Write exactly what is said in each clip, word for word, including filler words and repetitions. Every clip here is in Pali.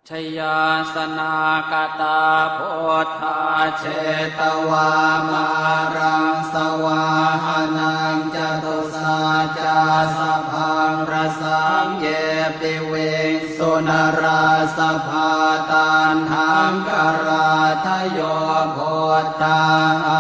Jayāsanāgatā buddhā jetvā māraṃ savāhanaṃ, catusaccāsabhaṃ rasaṃ ye piviṃsu narāsabhā. Taṇhaṅkarādayo buddhā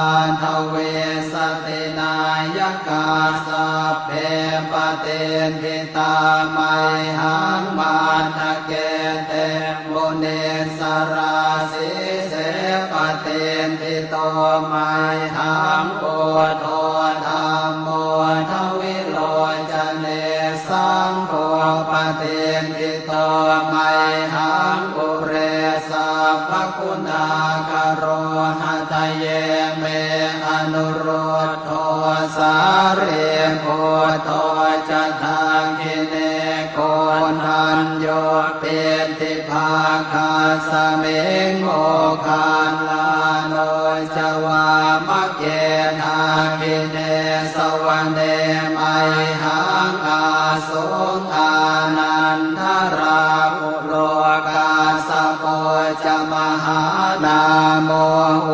aṭṭhavīsati nāyakā, sabbe patiṭṭhi tā mayhaṃ matthake te munissarā. Sīse patiṭṭhito mayhaṃ buddho dhammo dvilocane, saṅgho patiṭṭhito mayhaṃ ure sabbaguṇākaro. Hadaye me anurud dho sārīputto ca dakkhiṇe, koṇḍañño piṭṭhibhāgasmiṃ moggallāno ca vāmake. Dakkhiṇe savane mayhaṃ āsuṃ ānandarāhu lo, kassapo ca mahānāmo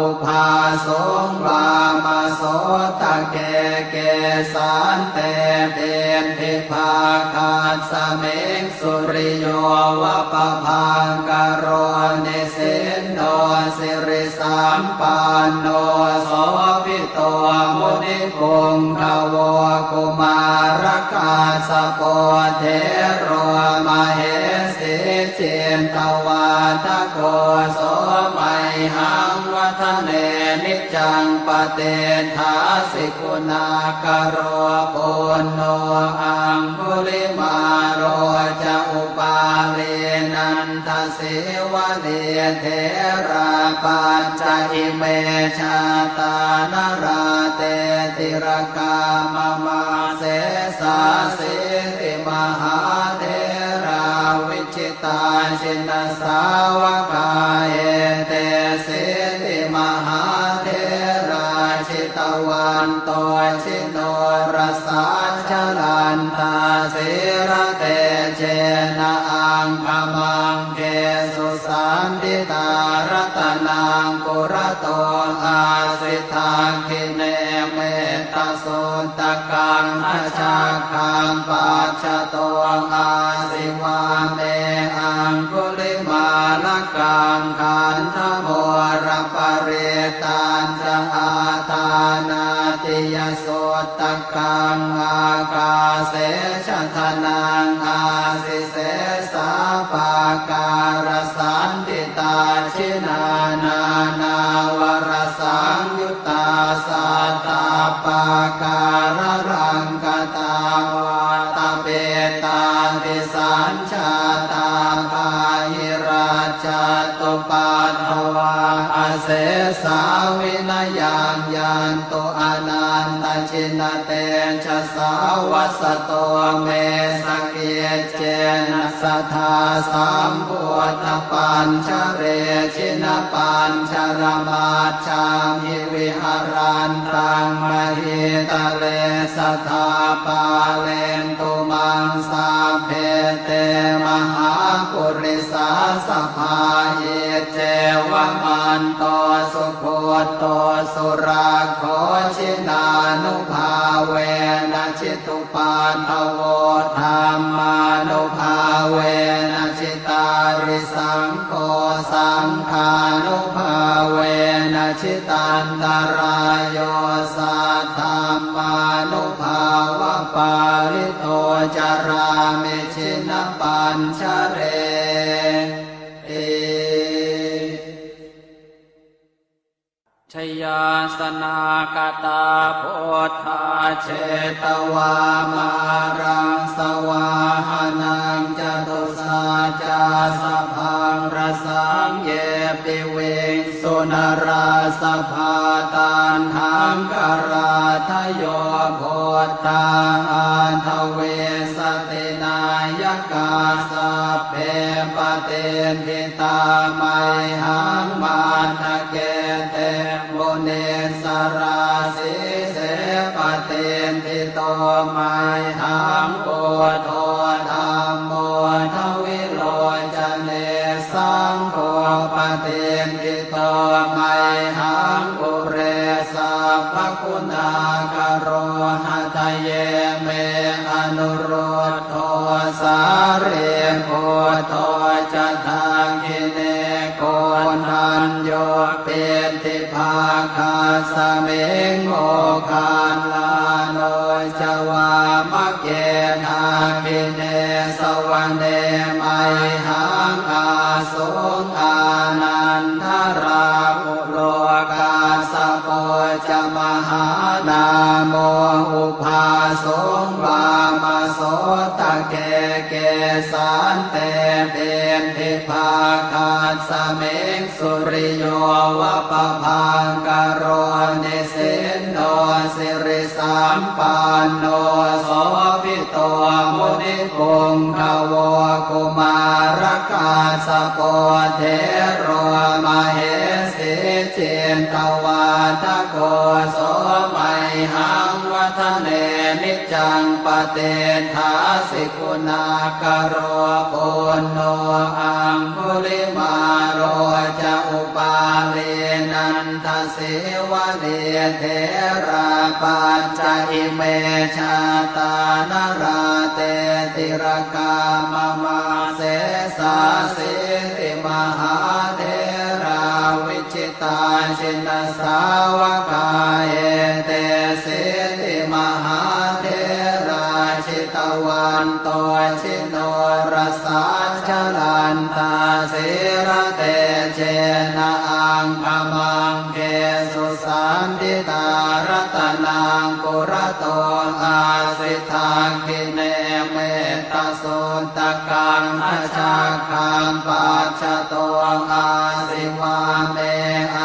ubhāsuṃ vāmasotake. Kesante piṭṭhibhāgasmiṃ suriyo va pabhaṅkaro, nisinno siri sampanno sobhito munipuṅgavo. Kumārakassapo thero mahesī cittavādako, so mayhaṃ vadane niccaṃ patiṭṭhāsi guṇākaro. Puṇṇo aṅgulimālo ca upālī nanda sīvalī, therā pañca ime jātā nalāṭe tilakā mama. Sesāsīti mahātherā vijitā jinasāvakā, etesīti mahātherā jitavanto ji norasā, jalantā sīlatejena aṅgamaṅgesu saṇṭhitā. Ratanaṃ purato āsi dakkhiṇe mettasuttakaṃ, dhajaggaṃ pacchato āsi vāme aṅgulimālakaṃ. Khandhamoraparittañca āṭānāṭiyasutta kaṃ, ākāse chadanaṃ āsi sesā pākārasaṇṭhitā. Jinā nānāvarasaṃyuttā sattappākāralaṅkatā, vātapittādisañ jātā bāhirajjhattupaddavā, asesā vinayaṃ yantu anantajinatejasā. Vasato me sakiccena sadā sambuddhapañjare, jinapañjaramaj jhamhi viharantaṃ mahītale, sadā pālentu maṃ sabbe te mahāpurisāsabhā. Iccevamanto sugutto surakkho, jinānubhāvena jitu paddavo, dhammānubhāvena jitārisaṅgho, saṅghānubhāvena jitantarāyo, saddhammānubhāvapālito carāmi jinapañjareti. Jayāsanāgatā buddhā jetvā māraṃ savāhanaṃ, catusaccāsabhaṃ rasaṃ ye piviṃsu narāsabhā. Taṇhaṅkarādayo buddhā aṭṭhavīsati nāyakā, sabbe patiṭṭhi tā mayhaṃ matthake te munissarā. Sīse patiṭṭhito mayhaṃ buddho dhammo dvilocane, Saṅgho patiṭṭhito mayhaṃ ure sabbaguṇākaro. Hadaye me anuruddho sārīputto ca dakkhiṇe koṇḍañño piṭṭhibhāgasmiṃ moggallāno ca vāmake. Dakkhiṇe savane mayhaṃ āsuṃ ānandarāhulo kassapo ca mahānāmo ubhāsuṃ vāmasotake. Kesante piṭṭhibhāgasmiṃ suriyo va pabhaṅkaro nisinno sirisampanno sobhito munipuṅgavo. Kumārakassapo thero mahesī cittavādako so mayhaṃ vadane niccaṃ patiṭṭhāsi guṇākaro. Puṇṇo aṅgulimālo ca upālī nandasīvalī therā pañca ime jātā nalāṭe tilakā mama. Sesāsīti mahātherā vi jitā jinasāvakā etesīti mahātherā jitavanto jinorasā jalantā sīlatejena aṅgamaṅgesu saṇṭhitā. Ratanaṃ purato āsi dakkhiṇe metta suttakaṃ dhajaggaṃ pacchato āsi vāme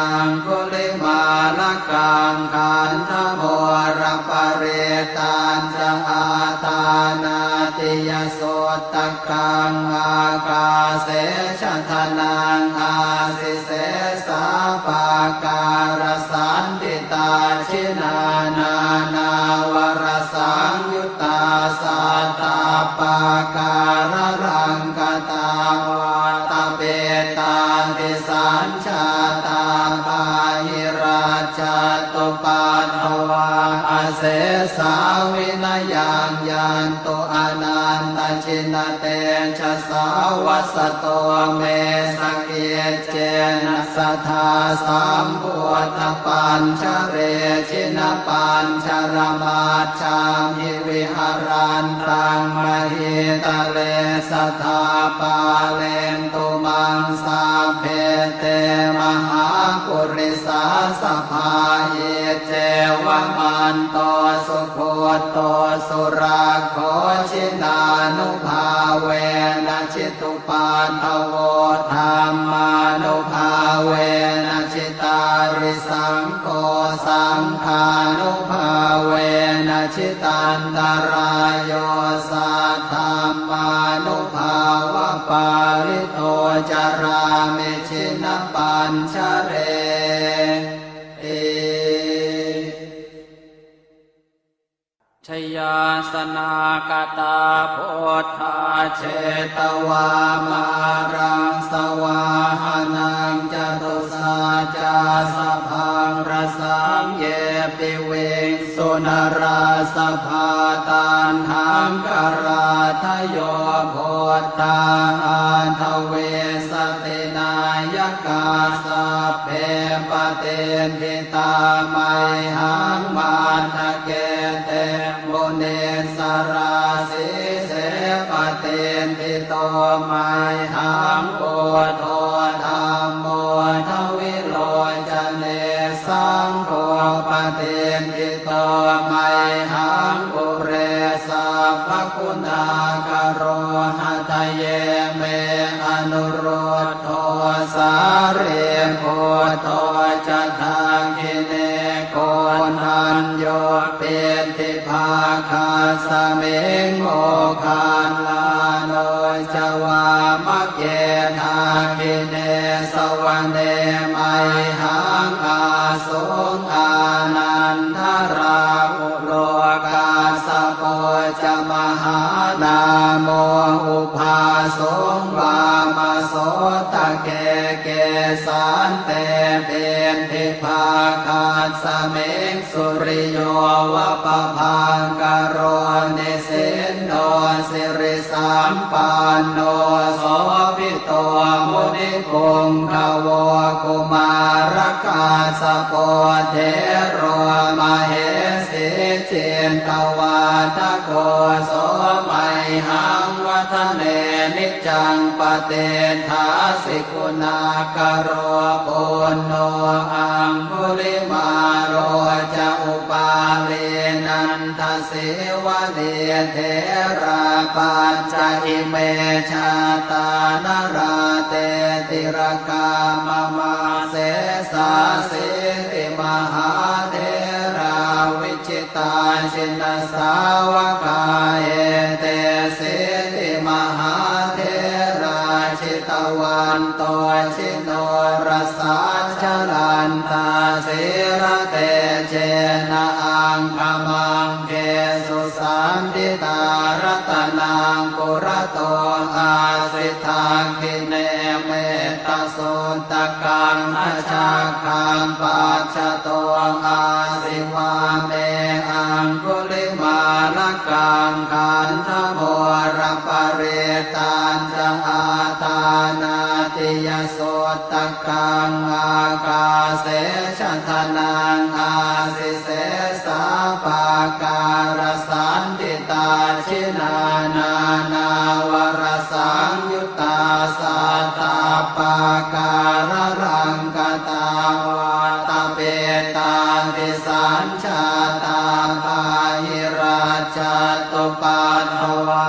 aṅgulimālakaṃ. Khandhamoraparittañca āṭānāṭiyasuttakaṃ ākāse chadanaṃ āsi sesā pākārasaṇṭhitā. Jinā nānāvarasaṃyu ttā sattappākāralaṅkatā vātapittādisañjātā bāhirajjhattupaddavā asesā vinayaṃ yantu anantajinatejasā. Vasato me sakic cena sadā sambuddhapañjare jinapañjaramajjhamhi viharantaṃ mahītale sadā pālentu maṃ sabbe te mahāpurisāsabhā. Iccevamanto sugutto surakkho jinānubhāvena jitu paddavo dhammānubhāvena jitārisaṅgho saṅghānubhāvena jitantarāyo saddhammānubhāvapālito carāmi jinapañjareti. Jayāsanāgatā buddhā jetvā māraṃ savāhanaṃ catusaccāsabhaṃ rasaṃ ye piviṃsu narāsabhā. Taṇhaṅkarādayo buddhā aṭṭhavīsati nāyakā sabbe patiṭṭhi tā mayhaṃ matthake te munissarā. Sīse patiṭṭhito mayhaṃ buddho dhammo dvilocane saṅgho patiṭṭhito mayhaṃ ure sabbaguṇākaro. Hadaye me anurud dho sārīputto ca dakkhiṇe koṇḍañño piṭṭhibhāgasmiṃ moggallāno ca vāmake. Dakkhiṇe savane mayhaṃ āsuṃ ānandarāhulo kassapo ca mahānāmo ubhāsuṃ vāmaso sotake kesante piṭṭhibhāgasmiṃ suriyo va pabhaṅkaro nisinno sirisampanno sobhito munipuṅgavo kumārakassapo thero mahesī cittavādako so mayhaṃ vadane niccaṃ patiṭṭhāsi guṇākaro. Puṇṇo aṅgulimālo ca upālī nandasīvalī therā pañca ime jātā nalāṭe tilakā mama. Sesāsīti mahātherā vi jitā jinasāvakā etesīti mahātherā jitavanto jinorasā jalantā sīlatejena aṅgamaṅgesu saṇṭhitā. Ratanaṃ purato āsi dakkhiṇe metta suttakaṃ dhajaggaṃ pacchato āsi vāme aṅgulimālakaṃ. Khandhamoraparittañca āṭānāṭiyasuttakaṃ ākāse chadanaṃ āsi sesā pākārasaṇṭhitā. Jinā nānāvarasaṃyu ttā sattappākāralaṅkatā vātapittādisañjātā bāhirajjhattupaddavā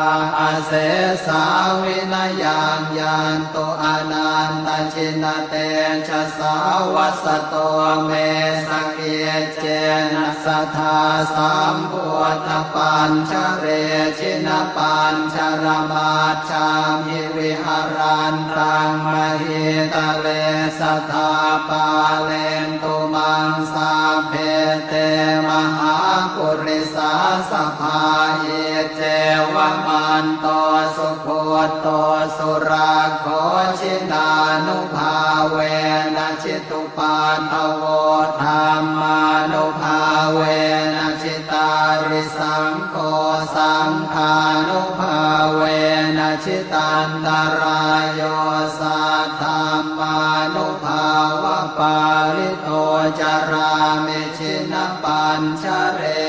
asesā vinayaṃ yantu anantajinatejasā. Vasato me sakic cena sadā sambuddhapañjare jinapañjaramajjhamhi viharantaṃ mahītale sadā pālentu maṃ sabbe te mahāpurisāsabhā. Iccevamanto sugutto surakkho jinānubhāvena jitu paddavo dhammānubhāvena jitārisaṅgho saṅghānubhāvena jitantarāyo saddhammānubhāvapālito carāmi jinapañjare.